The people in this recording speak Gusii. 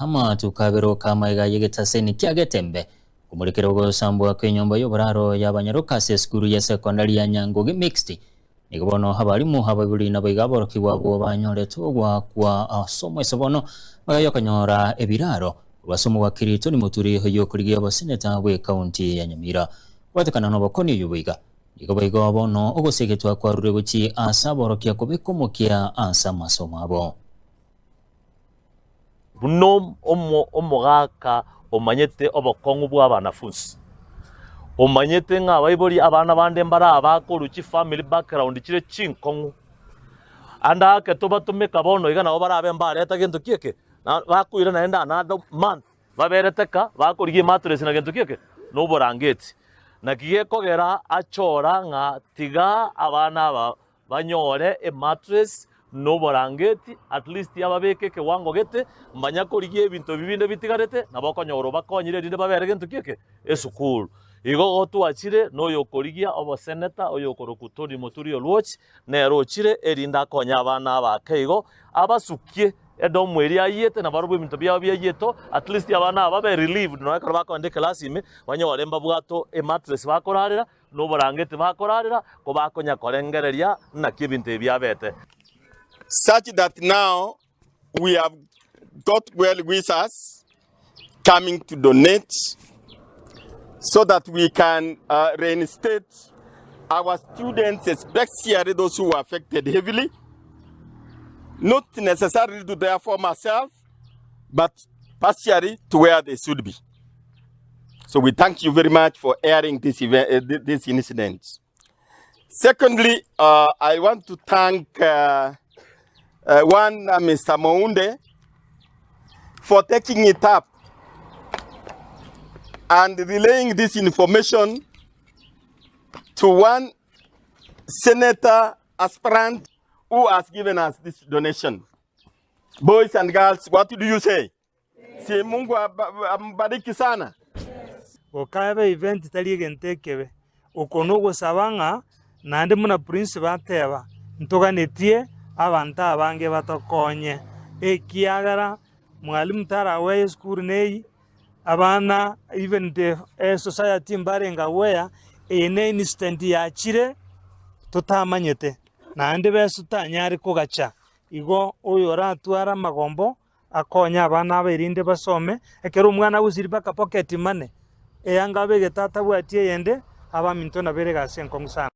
Amatuko aberoka amaiga y'egetaseni kia Getembe, komorekera ogosambwa kw'enyomba y'oboraro y'abanyaroka ase esukuru ya sekondari ya Nyangoge Mixed. Nigo bono abalimu, abaibori naboigo aborokigwa abwo banyorete ogoakwa ase omweso bono magega y'okonyora ebiraro korwa ase omowakiri Tony Muturi oyio okorigia oboseneta bw'ecounty ya Nyamira. Kobwatekana nobokoni oyio boiga, nigo boigo bono ogosegetwa kwarure gochia ase aborokia kobeka omokia ase amasomo abo. Buna omogaka omanyete obokong'u bw'abanafunsi, omanyete ng'a abaibori abana bande mbare abakorwa chifamily background chire chinkong'u, ande ake tobatomeka bono iga nabo barabe mbareta gento ki eke, na bakoira naende another month baberete ka bakorigia emattress na gento ki eke, na oborangeti. Naki gekogera achora ng'a tiga abana aba Banyore emattress na oborangeti, at least ababeke ekewango gete, mbanya korigia ebinto ebi binde bitigarete, nabo okonyora obakonyire erinde babere gento ki eke? Esukuru. Igo gotwachire na oyokorigia oboseneta oyokorokwa Tony Muturi Oluoch, nere ochire erinde akonye abana aba ake igo, abasukie edomu eria ayiete na barobwo ebinto biabo biayietwe, at least abana aba babe relieved nonya ekero bakogenda ekelasi ime, banyore mbabwate emattress bakorarera, Noborangeti bakorarera, kobakonya korengereria naki ebinto ebi biabete. Such that now we have got well wishers coming to donate so that we can uh, reinstate our students, especially those who were affected heavily, not necessarily to their former self, but partially to where they should be. So we thank you very much for airing this event, uh, this incident. Secondly, uh, I want to thank uh, uh, one uh, Mr. Mounde for taking it up and relaying this information to one senator aspirant who has given us this donation. Boys and girls, what do you say? Si Mungu ambariki sana. Gokaeba event tari egento ekebe. Oko nogosaba ng'a naende buna principal ateba, ntoganetie abanto abange batokonye, ekiagera mwalimu taragweye esukuru neyio, abana even the society mbarenge aware, eye ne incident yachire totamanyete, naende besa totanyare kogacha. Igo oyoratware amagombo akonye abana aba erinde basome, ekero omwana agosiri mpaka pocket money, eyanga abegete atabwati eyende, abaminto nabo ere egasi enkong'u sana.